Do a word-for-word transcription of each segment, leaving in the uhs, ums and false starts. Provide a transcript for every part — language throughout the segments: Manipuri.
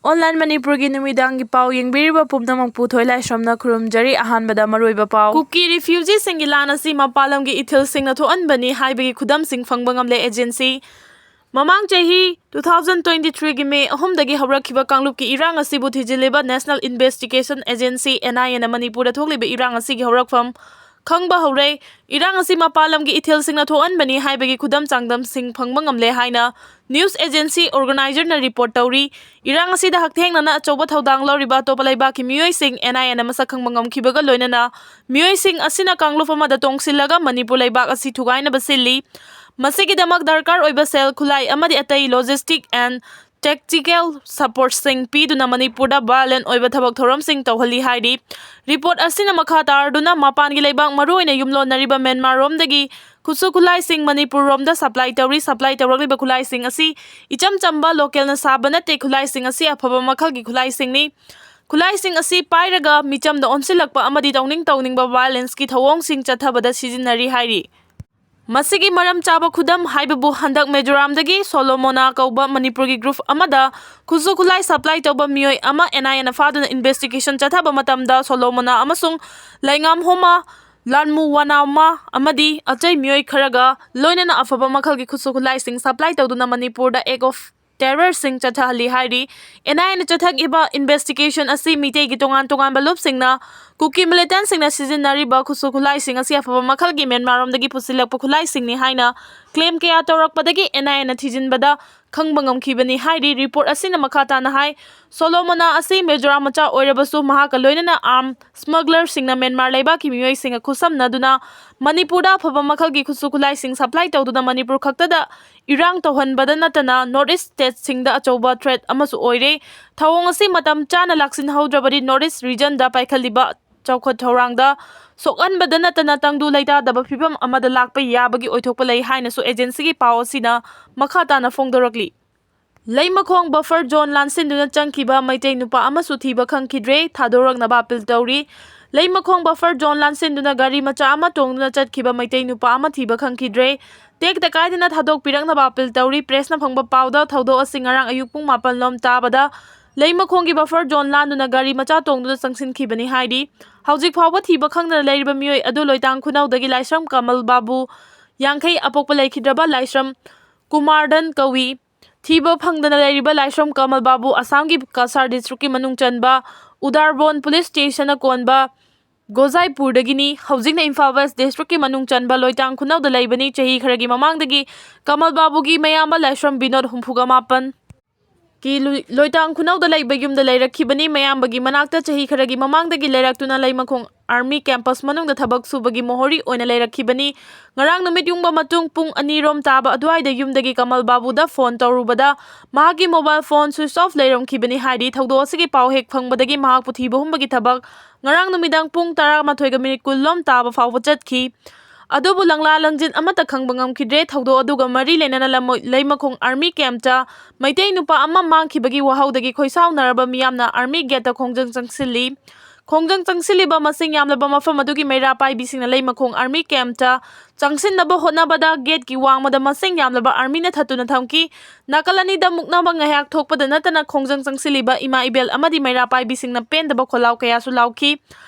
Online ꯃꯅꯤꯄꯨꯔꯒꯤ ꯅꯨꯃꯤꯗꯥꯡꯒꯤ ꯄꯥꯎ ꯌꯦꯡꯕꯤꯔꯤꯕ ꯄꯨꯝꯅꯃꯛꯄꯨ ꯊꯣꯏꯂꯥꯏꯁ꯭ꯔꯝꯅ ꯈꯨꯔꯨꯝꯖꯔꯤ꯫ ꯑꯍꯥꯟꯕꯗ ꯃꯔꯨꯑꯣꯏꯕ ꯄꯥꯎ꯫ ꯀꯨꯀꯤ ꯔꯤꯐ꯭ꯌꯨꯖꯤꯁꯤꯡꯒꯤ ꯂꯥꯟ ꯑꯁꯤ ꯃꯄꯥꯟ ꯂꯝꯒꯤ ꯏꯊꯤꯜꯁꯤꯡꯅ ꯊꯣꯛꯍꯟꯕꯅꯤ ꯍꯥꯏꯕꯒꯤ ꯈꯨꯗꯝꯁꯤꯡ ꯐꯪꯕ ꯉꯝꯂꯦ ꯑꯦꯖꯦꯟꯁꯤ꯫ ꯃꯃꯥꯡ ꯆꯍꯤ two thousand twenty threeꯒꯤ May ꯑꯍꯨꯝꯗꯒꯤ ꯍꯧꯔꯛꯈꯤꯕ ꯀꯥꯡꯂꯨꯞꯀꯤ ꯏꯔꯥꯡ ꯑꯁꯤꯕꯨ ꯊꯤꯖꯤꯜꯂꯤꯕ National Investigation Agency, NIAꯅ ꯃꯅꯤꯄꯨꯔꯗ ꯊꯣꯛꯂꯤꯕ ꯏꯔꯥꯡ ꯑꯁꯤꯒꯤ ꯍꯧꯔꯛꯐꯝ ꯈꯪꯕ ꯍꯧꯔꯦ꯫ ꯏꯔꯥꯡ ꯑꯁꯤ ꯃꯄꯥꯟ ꯂꯝꯒꯤ ꯏꯊꯤꯜꯁꯤꯡꯅ ꯊꯣꯛꯍꯟꯕꯅꯤ ꯍꯥꯏꯕꯒꯤ ꯈꯨꯗꯝ ꯆꯥꯡꯗꯝꯁꯤꯡ ꯐꯪꯕ ꯉꯝꯂꯦ ꯍꯥꯏꯅ news agency organiserꯅ report ꯇꯧꯔꯤ꯫ ꯏꯔꯥꯡ ꯑꯁꯤꯗ ꯍꯛꯊꯦꯡꯅꯅ ꯑꯆꯧꯕ ꯊꯧꯗꯥꯡ ꯂꯧꯔꯤꯕ ꯑꯇꯣꯞꯄ ꯂꯩꯕꯥꯛꯀꯤ ꯃꯤꯑꯣꯏꯁꯤꯡ NIAꯅ ꯃꯁꯛ ꯈꯪꯕ ꯉꯝꯈꯤꯕꯒ ꯂꯣꯏꯅꯅ ꯃꯤꯑꯣꯏꯁꯤꯡ ꯑꯁꯤꯅ ꯀꯥꯡꯂꯨꯞ ꯑꯃꯗ ꯇꯣꯡꯁꯤꯜꯂꯒ ꯃꯅꯤꯄꯨꯔ ꯂꯩꯕꯥꯛ ꯑꯁꯤ ꯊꯨꯒꯥꯏꯅꯕ ꯁꯤꯜꯂꯤ꯫ ꯃꯁꯤꯒꯤꯗꯃꯛ ꯗꯔꯀꯥꯔ ꯑꯣꯏꯕ ꯁꯦꯜ, ꯈꯨꯠꯂꯥꯏ ꯑꯃꯗꯤ ꯑꯇꯩ logistic and tactical supportꯁꯤꯡ ꯄꯤꯗꯨꯅ ꯃꯅꯤꯄꯨꯔꯗ violent ꯑꯣꯏꯕ ꯊꯕꯛ ꯊꯧꯔꯝꯁꯤꯡ ꯇꯧꯍꯜꯂꯤ ꯍꯥꯏꯔꯤ꯫ Report ꯑꯁꯤꯅ ꯃꯈꯥ ꯇꯥꯔꯗꯨꯅ ꯃꯄꯥꯟꯒꯤ ꯂꯩꯕꯥꯛ, ꯃꯔꯨꯑꯣꯏꯅ ꯌꯨꯝꯂꯣꯟꯅꯔꯤꯕ ꯃ꯭ꯌꯥꯟꯃꯥꯔꯔꯣꯝꯗꯒꯤ ꯈꯨꯠꯁꯨ ꯈꯨꯠꯂꯥꯏꯁꯤꯡ ꯃꯅꯤꯄꯨꯔꯔꯣꯝꯗ supply ꯇꯧꯔꯤ꯫ Supply ꯇꯧꯔꯛꯂꯤꯕ ꯈꯨꯠꯂꯥꯏꯁꯤꯡ ꯑꯁꯤ ꯏꯆꯝ ꯆꯝꯕ localꯅ ꯁꯥꯕ ꯅꯠꯇꯦ꯫ ꯈꯨꯠꯂꯥꯏꯁꯤꯡ ꯑꯁꯤ ꯑꯐꯕ ꯃꯈꯜꯒꯤ ꯈꯨꯠꯂꯥꯏꯁꯤꯡꯅꯤ꯫ ꯈꯨꯠꯂꯥꯏꯁꯤꯡ ꯑꯁꯤ ꯄꯥꯏꯔꯒ ꯃꯤꯆꯝꯗ ꯑꯣꯟꯁꯤꯜꯂꯛꯄ ꯑꯃꯗꯤ ꯇꯧꯅꯤꯡ ꯇꯧꯅꯤꯡꯕ violenceꯀꯤ ꯊꯧꯑꯣꯡꯁꯤꯡ ꯆꯠꯊꯕꯗ ꯁꯤꯖꯤꯟꯅꯔꯤ ꯍꯥꯏꯔꯤ꯫ ꯃꯁꯤꯒꯤ ꯃꯔꯝ ꯆꯥꯕ ꯈꯨꯗꯝ ꯍꯥꯏꯕꯕꯨ ꯍꯟꯗꯛ ꯃꯤꯖꯣꯔꯥꯝꯗꯒꯤ ꯁꯣꯂꯣꯃꯣꯅꯥ ꯀꯧꯕ ꯃꯅꯤꯄꯨꯔꯒꯤ group ꯑꯃꯗ ꯈꯨꯠꯁꯨ ꯈꯨꯠꯂꯥꯏ supply ꯇꯧꯕ ꯃꯤꯑꯣꯏ ꯑꯃ NIAꯅ ꯐꯥꯗꯨꯅ investigation ꯆꯠꯊꯕ ꯃꯇꯝꯗ ꯁꯣꯂꯣꯃꯣꯅꯥ ꯑꯃꯁꯨꯡ ꯂꯩꯉꯥꯝꯍꯣꯃ, ꯂꯥꯟꯃꯨ ꯋꯥꯅꯥꯃ ꯑꯃꯗꯤ ꯑꯇꯩ ꯃꯤꯑꯣꯏ ꯈꯔꯒ ꯂꯣꯏꯅꯅ ꯑꯐꯕ ꯃꯈꯜꯒꯤ ꯈꯨꯠꯁꯨ ꯈꯨꯠꯂꯥꯏꯁꯤꯡ supply ꯇꯧꯗꯨꯅ ꯃꯅꯤꯄꯨꯔꯗ act of terrorꯁꯤꯡ ꯆꯠꯊꯍꯜꯂꯤ ꯍꯥꯏꯔꯤ꯫ NIAꯅ ꯆꯠꯊꯈꯤꯕ investigation ꯑꯁꯤ ꯃꯤꯇꯩꯒꯤ ꯇꯣꯉꯥꯟ ꯇꯣꯉꯥꯟꯕ ꯂꯨꯞꯁꯤꯡꯅ ꯀꯨꯀꯤ militantꯁꯤꯡꯅ ꯁꯤꯖꯤꯟꯅꯔꯤꯕ ꯈꯨꯠꯁꯨ ꯈꯨꯠꯂꯥꯏꯁꯤꯡ ꯑꯁꯤ ꯑꯐꯕ ꯃꯈꯜꯒꯤ ꯃ꯭ꯌꯥꯟꯃꯥꯔꯔꯣꯝꯗꯒꯤ ꯄꯨꯁꯤꯜꯂꯛꯄ ꯈꯨꯠꯂꯥꯏꯁꯤꯡꯅꯤ ꯍꯥꯏꯅ claim ꯀꯌꯥ ꯇꯧꯔꯛꯄꯗꯒꯤ NIAꯅ ꯊꯤꯖꯤꯟꯕꯗ ꯈꯪꯕ ꯉꯝꯈꯤꯕꯅꯤ ꯍꯥꯏꯔꯤ꯫ Report ꯑꯁꯤꯅ ꯃꯈꯥ ꯇꯥꯅ ꯍꯥꯏ, ꯁꯣꯂꯣꯃꯣꯅꯥ ꯑꯁꯤ ꯃꯤꯖꯣꯔꯥꯝ ꯃꯆꯥ ꯑꯣꯏꯔꯕꯁꯨ ꯃꯍꯥꯛꯀ ꯂꯣꯏꯅꯅ arm smugglerꯁꯤꯡꯅ ꯃ꯭ꯌꯥꯟꯃꯥꯔ ꯂꯩꯕꯥꯛꯀꯤ ꯃꯤꯑꯣꯏꯁꯤꯡꯒ ꯈꯨꯠꯁꯝꯅꯗꯨꯅ ꯃꯅꯤꯄꯨꯔꯗ ꯑꯐꯕ ꯃꯈꯜꯒꯤ ꯈꯨꯠꯁꯨ ꯈꯨꯠꯂꯥꯏꯁꯤꯡ supply ꯇꯧꯗꯨꯅ ꯃꯅꯤꯄꯨꯔ ꯈꯛꯇꯗ ꯏꯔꯥꯡ ꯇꯧꯍꯟꯕꯗ ꯅꯠꯇꯅ North East stateꯁꯤꯡꯗ ꯑꯆꯧꯕ threat ꯑꯃꯁꯨ ꯑꯣꯏꯔꯦ꯫ ꯊꯧꯑꯣꯡ ꯑꯁꯤ ꯃꯇꯝ ꯆꯥꯅ ꯂꯥꯛꯁꯤꯟꯍꯧꯗ꯭ꯔꯕꯗꯤ North East regionꯗ ꯄꯥꯏꯈꯠꯂꯤꯕ ꯆꯥꯎꯈꯠ ꯊꯧꯔꯥꯡꯗ ꯁꯣꯛꯍꯟꯕꯗ ꯅꯠꯇꯅ ꯇꯪꯗꯨ ꯂꯩꯇꯥꯗꯕ ꯐꯤꯕꯝ ꯑꯃꯗ ꯂꯥꯛꯄ ꯌꯥꯕꯒꯤ ꯑꯣꯏꯊꯣꯛꯄ ꯂꯩ ꯍꯥꯏꯅꯁꯨ agencyꯒꯤ ꯄꯥꯎ ꯑꯁꯤꯅ ꯃꯈꯥ ꯇꯥꯅ ꯐꯣꯡꯗꯣꯔꯛꯂꯤ꯫ ꯂꯩꯃꯈꯣꯡ buffer zone ꯂꯥꯟꯁꯤꯟꯗꯨꯅ ꯆꯪꯈꯤꯕ ꯃꯩꯇꯩ ꯅꯨꯄꯥ ꯑꯃꯁꯨ ꯊꯤꯕ ꯈꯪꯈꯤꯗ꯭ꯔꯦ, ꯊꯥꯗꯣꯔꯛꯅꯕ appeal ꯇꯧꯔꯤ꯫ ꯂꯩꯃꯈꯣꯡ buffer zone ꯂꯥꯟꯁꯤꯟꯗꯨꯅ ꯒꯥꯔꯤ ꯃꯆꯥ ꯑꯃ ꯇꯣꯡꯗꯨꯅ ꯆꯠꯈꯤꯕ ꯃꯩꯇꯩ ꯅꯨꯄꯥ ꯑꯃ ꯊꯤꯕ ꯈꯪꯈꯤꯗ꯭ꯔꯦ꯫ ꯇꯦꯛꯇ ꯀꯥꯏꯗꯅ ꯊꯥꯗꯣꯛꯄꯤꯔꯛꯅꯕ appeal ꯇꯧꯔꯤ꯫ Pressꯅ ꯐꯪꯕ ꯄꯥꯎꯗ ꯊꯧꯗꯣꯛ ꯑꯁꯤ ꯉꯔꯥꯡ ꯑꯌꯨꯛ ꯄꯨꯡ ꯃꯥꯄꯟ ꯂꯣꯝ ꯇꯥꯕꯗ ꯂꯩꯃꯈꯣꯡꯒꯤ buffer zone ꯂꯥꯟꯗꯨꯅ ꯒꯥꯔꯤ ꯃꯆꯥ ꯇꯣꯡꯗꯨꯅ ꯆꯪꯁꯤꯟꯈꯤꯕꯅꯤ ꯍꯥꯏꯔꯤ꯫ ꯍꯧꯖꯤꯛ ꯐꯥꯎꯕ ꯊꯤꯕ ꯈꯪꯗꯅ ꯂꯩꯔꯤꯕ ꯃꯤꯑꯣꯏ ꯑꯗꯨ ꯂꯣꯏꯇꯥꯡ ꯈꯨꯅꯧꯗꯒꯤ ꯂꯥꯏꯁ꯭ꯔꯝ ꯀꯃꯜ ꯕꯥꯕꯨ, ꯌꯥꯡꯈꯩ, ꯑꯄꯣꯛꯄ ꯂꯩꯈꯤꯗ꯭ꯔꯕ ꯂꯥꯏꯁ꯭ꯔꯝ ꯀꯨꯃꯥꯔꯗꯟ ꯀꯧꯏ꯫ ꯊꯤꯕ ꯐꯪꯗꯅ ꯂꯩꯔꯤꯕ ꯂꯥꯏꯁ꯭ꯔꯝ ꯀꯃꯜ ꯕꯥꯕꯨ ꯑꯁꯥꯝꯒꯤ ꯀꯁꯥꯔ district ꯀꯤ ꯃꯅꯨꯡ ꯆꯟꯕ ꯎꯗꯥꯔꯕꯣꯟ police station ꯅ ꯀꯣꯟꯕ ꯒꯣꯖꯥꯏꯄꯨꯔꯗꯒꯤꯅꯤ꯫ ꯍꯧꯖꯤꯛꯅ ꯏꯝꯐꯥꯜ West district ꯀꯤ ꯃꯅꯨꯡ ꯆꯟꯕ ꯂꯣꯏꯇꯥꯡ ꯈꯨꯅꯧꯗ ꯂꯩꯕꯅꯤ꯫ ꯆꯍꯤ ꯈꯔꯒꯤ ꯃꯃꯥꯡꯗꯒꯤ ꯀꯃꯜ ꯕꯥꯕꯨꯒꯤ ꯃꯌꯥꯝꯕ ꯂꯥꯏꯁ꯭ꯔꯝ ꯕꯤꯅꯣꯗ, ꯍꯨꯝꯐꯨꯒ ꯃꯥꯄꯟ, ꯀꯤ ꯂꯨ-, ꯂꯣꯏꯇꯥꯡ ꯈꯨꯅꯧꯗ ꯂꯩꯕ ꯌꯨꯝꯗ ꯂꯩꯔꯛꯈꯤꯕꯅꯤ꯫ ꯃꯌꯥꯝꯕꯒꯤ ꯃꯅꯥꯛꯇ ꯆꯍꯤ ꯈꯔꯒꯤ ꯃꯃꯥꯡꯗꯒꯤ ꯂꯩꯔꯛꯇꯨꯅ ꯂꯩꯃꯈꯣꯡ army campus ꯃꯅꯨꯡꯗ ꯊꯕꯛ ꯁꯨꯕꯒꯤ ꯃꯣꯍꯣꯔꯤ ꯑꯣꯏꯅ ꯂꯩꯔꯛꯈꯤꯕꯅꯤ꯫ ꯉꯔꯥꯡ ꯅꯨꯃꯤꯠ ꯌꯨꯡꯕ ꯃꯇꯨꯡ ꯄꯨꯡ ꯑꯅꯤ ꯔꯣꯝ ꯇꯥꯕ ꯑꯗꯨꯋꯥꯏꯗ ꯌꯨꯝꯗꯒꯤ ꯀꯃꯜ ꯕꯥꯕꯨꯗ phone ꯇꯧꯔꯨꯕꯗ ꯃꯍꯥꯛꯀꯤ mobile phone switch off ꯂꯩꯔꯝꯈꯤꯕꯅꯤ ꯍꯥꯏꯔꯤ꯫ ꯊꯧꯗꯣꯛ ꯑꯁꯤꯒꯤ ꯄꯥꯎ ꯍꯦꯛ ꯐꯪꯕꯗꯒꯤ ꯃꯍꯥꯛꯄꯨ ꯊꯤꯕ ꯍꯨꯝꯕꯒꯤ ꯊꯕꯛ ꯉꯔꯥꯡ ꯅꯨꯃꯤꯗꯥꯡ ꯄꯨꯡ ꯇꯔꯥꯃꯥꯊꯣꯏꯒ minute ꯀꯨꯟ ꯂꯣꯝ ꯇꯥꯕ ꯐꯥꯎꯕ ꯆꯠꯈꯤ꯫ ꯑꯗꯨꯕꯨ ꯂꯪꯂꯥ ꯂꯪꯖꯤꯟ ꯑꯃꯠꯇ ꯈꯪꯕ ꯉꯝꯈꯤꯗ꯭ꯔꯦ꯫ ꯊꯧꯗꯣꯛ ꯑꯗꯨꯒ ꯃꯔꯤ ꯂꯩꯅꯅ ꯂꯝꯃꯣꯏ-, ꯂꯩꯃꯈꯣꯡ army camp ꯇ ꯃꯩꯇꯩ ꯅꯨꯄꯥ ꯑꯃ ꯃꯥꯡꯈꯤꯕꯒꯤ ꯋꯥꯍꯧꯗꯒꯤ ꯈꯣꯏꯁꯥꯎꯅꯔꯕ ꯃꯤꯌꯥꯝꯅ army gate ꯇ ꯈꯣꯡꯖꯪ ꯆꯪꯁꯤꯜꯂꯤ꯫ ꯈꯣꯡꯖꯪ ꯆꯪꯁꯤꯜꯂꯤꯕ ꯃꯁꯤꯡ ꯌꯥꯝꯂꯕ ꯃꯐꯝ ꯑꯗꯨꯒꯤ ꯃꯩꯔꯥ ꯄꯥꯏꯕꯤꯁꯤꯡꯅ ꯂꯩꯃꯈꯣꯡ army camp ꯇ ꯆꯪꯁꯤꯟꯅꯕ ꯍꯣꯠꯅꯕꯗ gate ꯀꯤ ꯋꯥꯡꯃꯗ ꯃꯁꯤꯡ ꯌꯥꯝꯂꯕ army ꯅ ꯊꯠꯇꯨꯅ ꯊꯝꯈꯤ꯫ ꯅꯥꯀꯜ ꯑꯅꯤꯗ ꯃꯨꯛꯅꯕ ꯉꯥꯏꯍꯥꯛ ꯊꯣꯛꯄꯗ ꯅꯠꯇꯅ ꯈꯣꯡꯖꯪ ꯆꯪꯁꯤꯜꯂꯤꯕ ꯏꯃꯥ ꯏꯕꯦꯜ ꯑꯃꯗꯤ ꯃꯩꯔꯥ ꯄꯥꯏꯕꯤꯁꯤꯡꯅ ꯄꯦꯟꯗꯕ ꯈꯣꯜꯂꯥꯎ ꯀꯌꯥꯁꯨ ꯂꯥꯎꯈꯤ꯫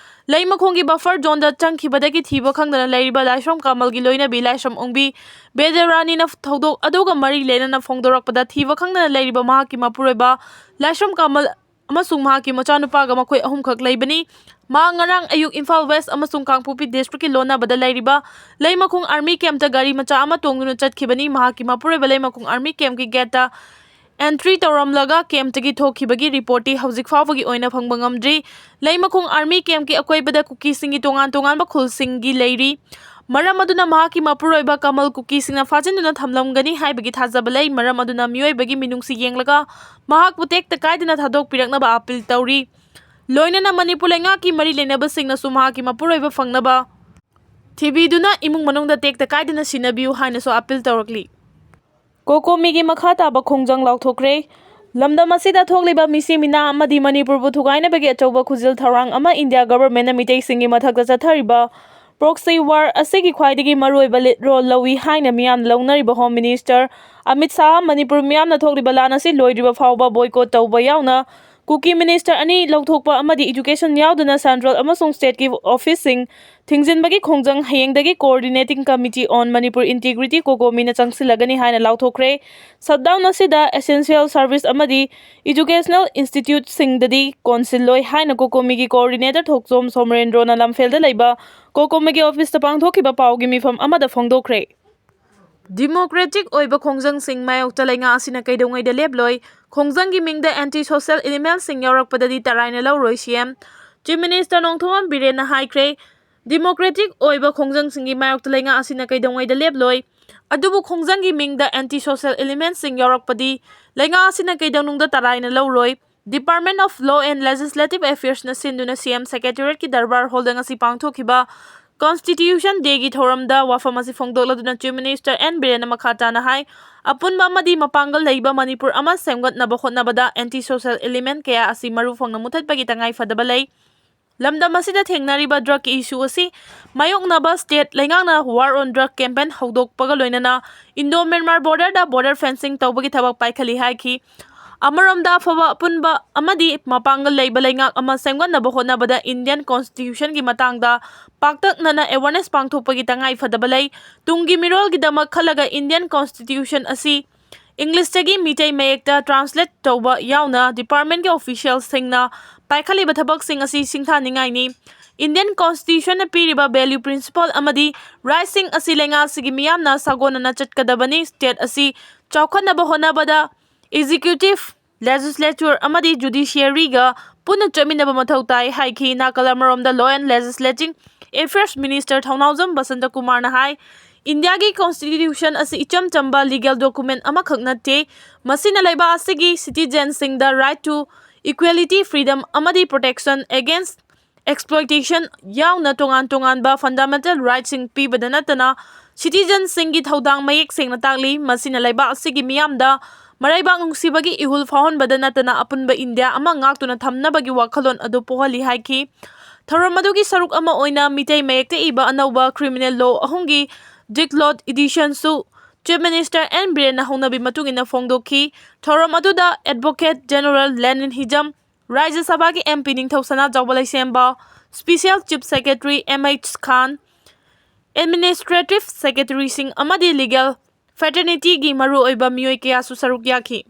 ꯂꯩꯃꯈꯣꯡꯒꯤ buffer zone ꯗ ꯆꯪꯈꯤꯕꯗꯒꯤ ꯊꯤꯕ ꯈꯪꯗꯅ ꯂꯩꯔꯤꯕ ꯂꯥꯏꯁ꯭ꯔꯝ ꯀꯃꯜꯒꯤ ꯂꯣꯏꯅꯕꯤ ꯂꯥꯏꯁ꯭ꯔꯝ ꯑꯣꯡꯕꯤ ꯕꯦꯗꯔꯥꯅꯤꯅ ꯊꯧꯗꯣꯛ ꯑꯗꯨꯒ ꯃꯔꯤ ꯂꯩꯅꯅ ꯐꯣꯡꯗꯣꯔꯛꯄꯗ ꯊꯤꯕ ꯈꯪꯗꯅ ꯂꯩꯔꯤꯕ ꯃꯍꯥꯛꯀꯤ ꯃꯄꯨꯔꯣꯏꯕ ꯂꯥꯏꯁ꯭ꯔꯝ ꯀꯃꯜ ꯑꯃꯁꯨꯡ ꯃꯍꯥꯛꯀꯤ ꯃꯆꯥꯅꯨꯄꯥꯒ ꯃꯈꯣꯏ ꯑꯍꯨꯝꯈꯛ ꯂꯩꯕꯅꯤ꯫ ꯃꯍꯥꯛ ꯉꯔꯥꯡ ꯑꯌꯨꯛ ꯏꯝꯐꯥꯜ West ꯑꯃꯁꯨꯡ ꯀꯥꯡꯄꯣꯛꯄꯤ district ꯀꯤ ꯂꯣꯟꯅꯕꯗ ꯂꯩꯔꯤꯕ ꯂꯩꯃꯈꯣꯡ army camp ꯇ ꯒꯥꯔꯤ ꯃꯆꯥ ꯑꯃ ꯇꯣꯡꯗꯨꯅ ꯆꯠꯈꯤꯕꯅꯤ꯫ ꯃꯍꯥꯛꯀꯤ ꯃꯄꯨꯔꯣꯏꯕ ꯂꯩꯃꯈꯣꯡ army camp ꯀꯤ gate ꯇ entry ꯇꯧꯔꯝꯂꯒ camp ꯇꯒꯤ ꯊꯣꯛꯈꯤꯕꯒꯤ report ꯇꯤ ꯍꯧꯖꯤꯛ ꯐꯥꯎꯕꯒꯤ ꯑꯣꯏꯅ ꯐꯪꯕ ꯉꯝꯗ꯭ꯔꯤ꯫ ꯂꯩꯃꯈꯣꯡ army camp ꯀꯤ ꯑꯀꯣꯏꯕꯗ ꯀꯨꯀꯤꯁꯤꯡꯒꯤ ꯇꯣꯉꯥꯟ ꯇꯣꯉꯥꯟꯕ ꯈꯨꯜꯁꯤꯡꯒꯤ ꯂꯩꯔꯤ꯫ ꯃꯔꯝ ꯑꯗꯨꯅ ꯃꯍꯥꯛꯀꯤ ꯃꯄꯨꯔꯣꯏꯕ ꯀꯃꯜ ꯀꯨꯀꯤꯁꯤꯡꯅ ꯐꯥꯖꯤꯟꯗꯨꯅ ꯊꯝꯂꯝꯒꯅꯤ ꯍꯥꯏꯕꯒꯤ ꯊꯥꯖꯕ ꯂꯩ꯫ ꯃꯔꯝ ꯑꯗꯨꯅ ꯃꯤꯑꯣꯏꯕꯒꯤ ꯃꯤꯅꯨꯡꯁꯤ ꯌꯦꯡꯂꯒ ꯃꯍꯥꯛꯄꯨ ꯇꯦꯛꯇ ꯀꯥꯏꯗꯅ ꯊꯥꯗꯣꯛꯄꯤꯔꯛꯅꯕ appeal ꯇꯧꯔꯤ꯫ ꯂꯣꯏꯅꯅ ꯃꯅꯤꯄꯨꯔ ꯂꯩꯉꯥꯛꯀꯤ ꯃꯔꯤ ꯂꯩꯅꯕꯁꯤꯡꯅꯁꯨ ꯃꯍꯥꯛꯀꯤ ꯃꯄꯨꯔꯣꯏꯕ ꯐꯪꯅꯕ ꯊꯤꯕꯤꯗꯨꯅ ꯏꯃꯨꯡ ꯃꯅꯨꯡꯗ ꯇꯦꯛꯇ ꯀꯥꯏꯗꯅ ꯁꯤꯟꯅꯕꯤꯌꯨ ꯍꯥꯏꯅꯁꯨ appeal ꯇꯧꯔꯛꯂꯤ꯫ ꯀꯣꯀꯣꯃꯤꯒꯤ ꯃꯈꯥ ꯇꯥꯕ ꯈꯣꯡꯖꯪ ꯂꯥꯎꯊꯣꯛꯈ꯭ꯔꯦ꯫ ꯂꯝꯗꯝ ꯑꯁꯤꯗ ꯊꯣꯛꯂꯤꯕ ꯃꯤꯁꯤ ꯃꯤꯅꯥ ꯑꯃꯗꯤ ꯃꯅꯤꯄꯨꯔꯕꯨ ꯊꯨꯒꯥꯏꯅꯕꯒꯤ ꯑꯆꯧꯕ ꯈꯨꯖꯤꯜ ꯊꯧꯔꯥꯡ ꯑꯃ ꯏꯟꯗꯤꯌꯥ government ꯅ ꯃꯤꯇꯩꯁꯤꯡꯒꯤ ꯃꯊꯛꯇ ꯆꯠꯊꯔꯤꯕ Proxy war ꯑꯁꯤꯒꯤ ꯈ꯭ꯋꯥꯏꯗꯒꯤ ꯃꯔꯨꯑꯣꯏꯕ lead role ꯂꯧꯏ ꯍꯥꯏꯅ ꯃꯤꯌꯥꯝꯅ ꯂꯧꯅꯔꯤꯕ Home Minister ꯑꯃꯤꯠ ꯁꯥꯍ ꯃꯅꯤꯄꯨꯔ ꯃꯤꯌꯥꯝꯅ ꯊꯣꯛꯂꯤꯕ ꯂꯥꯟ ꯑꯁꯤ ꯂꯣꯏꯗ꯭ꯔꯤꯕ ꯐꯥꯎꯕ boycott ꯇꯧꯕ ꯌꯥꯎꯅ ꯀꯨꯀꯤ minister ꯑꯅꯤ ꯂꯧꯊꯣꯛꯄ ꯑꯃꯗꯤ education ꯌꯥꯎꯗꯅ central ꯑꯃꯁꯨꯡ stateꯀꯤ officeꯁꯤꯡ ꯊꯤꯡꯖꯤꯟꯕꯒꯤ ꯈꯣꯡꯖꯪ ꯍꯌꯦꯡꯗꯒꯤ Coordinating Committee on Manipur Integrity COCOMIꯅ ꯆꯪꯁꯤꯜꯂꯒꯅꯤ ꯍꯥꯏꯅ ꯂꯥꯎꯊꯣꯛꯈ꯭ꯔꯦ꯫ Shutdown ꯑꯁꯤꯗ essential service ꯑꯃꯗꯤ educational instituteꯁꯤꯡꯗꯗꯤ ꯀꯣꯟꯁꯤꯜꯂꯣꯏ ꯍꯥꯏꯅ COCOMIꯒꯤ coordinator ꯊꯣꯛꯆꯣꯝ ꯁꯣꯃꯔꯦꯟꯗ꯭ꯔꯣꯅ ꯂꯝꯐꯦꯜꯗ ꯂꯩꯕ COCOMIꯒꯤ officeꯇ ꯄꯥꯡꯊꯣꯛꯈꯤꯕ ꯄꯥꯎꯒꯤ ꯃꯤꯐꯝ ꯑꯃꯗ ꯐꯣꯡꯗꯣꯛꯈ꯭ꯔꯦ꯫ Democratic ꯑꯣꯏꯕ ꯈꯣꯡꯖꯪꯁꯤꯡ ꯃꯥꯌꯣꯛꯇ ꯂꯩꯉꯥꯛ ꯑꯁꯤꯅ ꯀꯩꯗꯧꯉꯩꯗ ꯂꯦꯞꯂꯣꯏ꯫ ꯈꯣꯡꯖꯪꯒꯤ ꯃꯤꯡꯗ anti social elementꯁꯤꯡ ꯌꯥꯎꯔꯛꯄꯗꯗꯤ ꯇꯔꯥꯏꯅ ꯂꯧꯔꯣꯏ, CM꯫ Chief Minister ꯅꯣꯡꯊꯣꯝꯕꯝ ꯕꯤꯔꯦꯟꯅ ꯍꯥꯏꯈ꯭ꯔꯦ, democratic ꯑꯣꯏꯕ ꯈꯣꯡꯖꯪꯁꯤꯡꯒꯤ ꯃꯥꯌꯣꯛꯇ ꯂꯩꯉꯥꯛ ꯑꯁꯤꯅ ꯀꯩꯗꯧꯉꯩꯗ ꯂꯦꯞꯂꯣꯏ꯫ ꯑꯗꯨꯕꯨ ꯈꯣꯡꯖꯪꯒꯤ ꯃꯤꯡꯗ anti social elementꯁꯤꯡ ꯌꯥꯎꯔꯛꯄꯗꯤ ꯂꯩꯉꯥꯛ ꯑꯁꯤꯅ ꯀꯩꯗꯧꯅꯨꯡꯗ ꯇꯔꯥꯏꯅ ꯂꯧꯔꯣꯏ꯫ Department of Law and Legislative Affairsꯅ ꯁꯤꯟꯗꯨꯅ CM Secretariatꯀꯤ Darbar Hallꯗ ꯉꯁꯤ ꯄꯥꯡꯊꯣꯛꯈꯤꯕ Constitution Dayꯒꯤ ꯊꯧꯔꯝꯗ ꯋꯥꯐꯝ ꯑꯁꯤ ꯐꯣꯡꯗꯣꯛꯂꯗꯨꯅ Chief Minister ꯑꯦꯟ ꯕꯤꯔꯦꯟꯅ ꯃꯈꯥ ꯇꯥꯅ ꯍꯥꯏ, ꯑꯄꯨꯟꯕ ꯑꯃꯗꯤ ꯃꯄꯥꯡꯒꯜ ꯂꯩꯕ ꯃꯅꯤꯄꯨꯔ ꯑꯃ ꯁꯦꯝꯒꯠꯅꯕ ꯍꯣꯠꯅꯕꯗ anti social element ꯀꯌꯥ ꯑꯁꯤ ꯃꯔꯨ ꯐꯪꯅ ꯃꯨꯊꯠꯄꯒꯤ ꯇꯉꯥꯏ ꯐꯗꯕ ꯂꯩ꯫ ꯂꯝꯗꯝ ꯑꯁꯤꯗ ꯊꯦꯡꯅꯔꯤꯕ drugꯀꯤ issue ꯑꯁꯤ ꯃꯥꯌꯣꯛꯅꯕ state ꯂꯩꯉꯥꯛꯅ war on drug campaign ꯍꯧꯗꯣꯛꯄꯒ ꯂꯣꯏꯅꯅ Indo-Myanmar borderꯗ border fencing ꯇꯧꯕꯒꯤ ꯊꯕꯛ ꯄꯥꯏꯈꯠꯂꯤ ꯍꯥꯏꯈꯤ꯫ ꯑꯃꯔꯣꯝꯗ ꯑꯐꯕ ꯑꯄꯨꯟꯕ ꯑꯃꯗꯤ ꯃꯄꯥꯡꯒꯜ ꯂꯩꯕ ꯂꯩꯉꯥꯛ ꯑꯃ ꯁꯦꯝꯒꯠꯅꯕ ꯍꯣꯠꯅꯕꯗ Indian Constitutionꯒꯤ ꯃꯇꯥꯡꯗ ꯄꯥꯛꯇꯛꯅꯅ awareness ꯄꯥꯡꯊꯣꯛꯄꯒꯤ ꯇꯉꯥꯏ ꯐꯗꯕ ꯂꯩ꯫ ꯇꯨꯡꯒꯤ ꯃꯤꯔꯣꯜꯒꯤꯗꯃꯛ ꯈꯜꯂꯒ Indian Constitution ꯑꯁꯤ Englishꯇꯒꯤ ꯃꯤꯇꯩ ꯃꯌꯦꯛꯇ translate ꯇꯧꯕ ꯌꯥꯎꯅ departmentꯀꯤ officialꯁꯤꯡꯅ ꯄꯥꯏꯈꯠꯂꯤꯕ ꯊꯕꯛꯁꯤꯡ ꯑꯁꯤ ꯁꯤꯡꯊꯥꯅꯤꯡꯉꯥꯏꯅꯤ꯫ Indian Constitutionꯅ ꯄꯤꯔꯤꯕ value, principle ꯑꯃꯗꯤ rightꯁꯤꯡ ꯑꯁꯤ ꯂꯩꯉꯥꯛ ꯑꯁꯤꯒꯤ ꯃꯤꯌꯥꯝꯅ ꯁꯥꯒꯣꯟꯅꯅ ꯆꯠꯀꯗꯕꯅꯤ꯫ State ꯑꯁꯤ ꯆꯥꯎꯈꯠꯅꯕ ꯍꯣꯠꯅꯕꯗ executive, legislature ꯑꯃꯗꯤ judiciaryꯒ ꯄꯨꯟꯅ ꯆꯠꯃꯤꯟꯅꯕ ꯃꯊꯧ ꯇꯥꯏ ꯍꯥꯏꯈꯤ꯫ ꯅꯥꯀꯜ ꯑꯃꯔꯣꯝꯗ Law and Legislative Affairs Minister ꯊꯧꯅꯥꯎꯖꯝ ꯕꯁꯟꯇ ꯀꯨꯃꯥꯔꯅ ꯍꯥꯏ, ꯏꯟꯗꯤꯌꯥꯒꯤ Constitution ꯑꯁꯤ ꯏꯆꯝ ꯆꯝꯕ legal document ꯑꯃꯈꯛ ꯅꯠꯇꯦ꯫ ꯃꯁꯤꯅ ꯂꯩꯕꯥꯛ ꯑꯁꯤꯒꯤ citizenꯁꯤꯡꯗ right to equality, freedom ꯑꯃꯗꯤ protection against exploitation ꯌꯥꯎꯅ ꯇꯣꯉꯥꯟ ꯇꯣꯉꯥꯟꯕ fundamental rightꯁꯤꯡ ꯄꯤꯕꯗ ꯅꯠꯇꯅ citizenꯁꯤꯡꯒꯤ ꯊꯧꯗꯥꯡ ꯃꯌꯦꯛ ꯁꯦꯡꯅ ꯇꯥꯛꯂꯤ꯫ ꯃꯁꯤꯅ ꯂꯩꯕꯥꯛ ꯑꯁꯤꯒꯤ ꯃꯤꯌꯥꯝꯗ ꯃꯔꯩꯕꯥꯛ ꯅꯨꯡꯁꯤꯕꯒꯤ ꯏꯍꯨꯜ ꯐꯥꯎꯍꯟꯕꯗ ꯅꯠꯇꯅ ꯑꯄꯨꯟꯕ ꯏꯟꯗꯤꯌꯥ ꯑꯃ ꯉꯥꯛꯇꯨꯅ ꯊꯝꯅꯕꯒꯤ ꯋꯥꯈꯜꯂꯣꯟ ꯑꯗꯨ ꯄꯣꯛꯍꯜꯂꯤ ꯍꯥꯏꯈꯤ꯫ ꯊꯧꯔꯝ ꯑꯗꯨꯒꯤ ꯁꯔꯨꯛ ꯑꯃ ꯑꯣꯏꯅ ꯃꯤꯇꯩ ꯃꯌꯦꯛꯇ ꯏꯕ ꯑꯅꯧꯕ criminal law ꯑꯍꯨꯝꯒꯤ Diglot editionꯁꯨ Chief Minister ꯑꯦꯟ ꯕꯤꯔꯦꯟꯅ ꯍꯧꯅꯕꯤ ꯃꯇꯨꯡ ꯏꯟꯅ ꯐꯣꯡꯗꯣꯛꯈꯤ꯫ ꯊꯧꯔꯝ ꯑꯗꯨꯗ Advocate General ꯂꯦꯅꯤꯟ ꯍꯤꯖꯝ, ꯔꯥꯖ꯭ꯌ ꯁꯚꯥꯒꯤ ꯑꯦꯝ ꯄꯤ ꯅꯤꯡꯊꯧ Sanajaoba Leishemba, Special Chief Secretary M H Khan, Administrative Secretaryꯁꯤꯡ ꯑꯃꯗꯤ legal fraternityꯒꯤ ꯃꯔꯨꯑꯣꯏꯕ ꯃꯤꯑꯣꯏ ꯀꯌꯥꯁꯨ ꯁꯔꯨꯛ ꯌꯥꯈꯤ꯫